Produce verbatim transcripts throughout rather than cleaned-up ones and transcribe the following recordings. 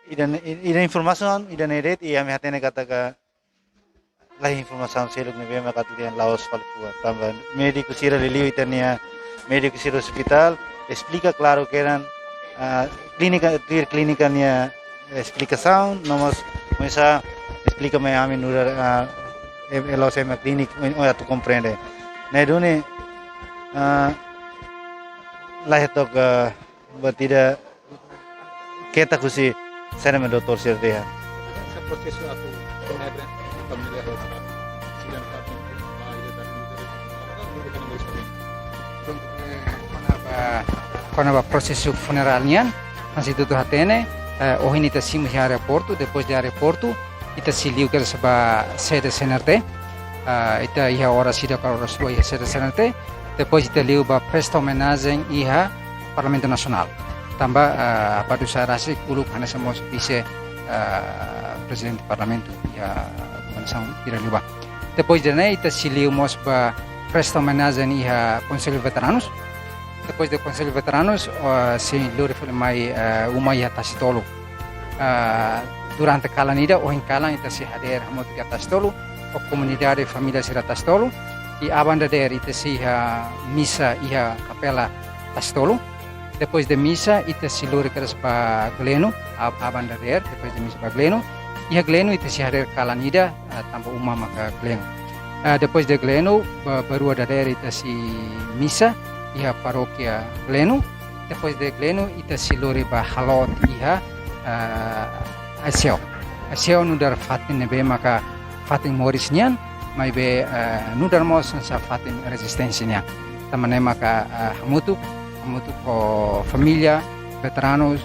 Ida-ne'e, ida informasaun ida-ne'e de'it, i ami hatene katak laiha informasaun seluk ne'ebé mak atu dehan la'ós fali fuan. Tanba médiku sira liuliu ita-nia médiku sira ospitál esplika klaru kedan, ah, klínika, tuir klínika nia esplikasaun, no mós komesa esplika mai ami nu'udar, ah, e, e la'ós ema klíniku, o, o atu komprende. Ne'e duni, ah, laiha took, ah, buat ida ketak husi saida mak doutór sira dehan. Esse processo atu penetra família rosa. Sigan fatin, ah, ida dari, dari, dari, dari, dari, dari, dari, eh, kona-ba, kona-ba prosesu funerál nian, hanesan ita hotu hatene, eh, ohin ita simu iha aeroportu, depois de aeroportu, ita sei liu kedas ba sede C N R T, ah, ita iha oras ida ka oras rua iha sede C N R T, depois ita liu ba presta omenajen iha Parlamentu Nasionál. Tanba, ah, Abadu Saras uluk hanesan mós vise, ah, prezidente Parlamentu iha governasaun ida liubá. Depois de ne'e, ita sei liu mós ba presta omenajen iha Konsellu Veteranus. Depois de Konsellu Veteranus, ah, sei lori fali mai, ah, uma iha Tasitolu. Ah, durante kalan ida, ohin kalan ita sei hadeer hamutuk iha Tasitolu, ho komunidade família sira Tasitolu. I aban dadeer ita sei iha misa iha kapela Tasitolu. Depois de misa, ita sei lori kedas ba Gleno, a-, aban dadeer, depois de misa ba Gleno. Iha Gleno, ita sei hadeer kalan ida, ah, tanba uma maka Gleno. Ah, depois de Gleno, ba-, ba rua dadeer ita sei misa iha parókia Gleno. Depois de Gleno, ita sei lori ba Halot iha, ah, Aiseu. Aiseu nu'udar fatin ne'ebé maka fatin moris nian, maibé, ah, nu'udar mós hanesan fatin rezisténsia nian. Tanba ne'e maka, ah, hamutuk, hamutuk ho família, veteranus,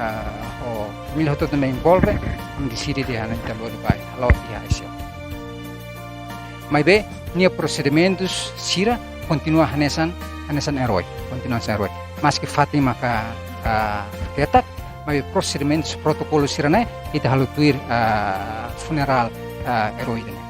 ah, ho família hotu-hotu ne'ebé envolve, ami deside dehan ita lori ba Halot iha Aiseu. Maibé, nia prosedimentus sira kontinua hanesan, hanesan erói, kontinua hanesan erói. Maski fatin maka, ah, ketak, maibé prosedimentus protokolu sira-ne'e, ita halo tuir, ah, funerál, ah, erói ida-ne'e.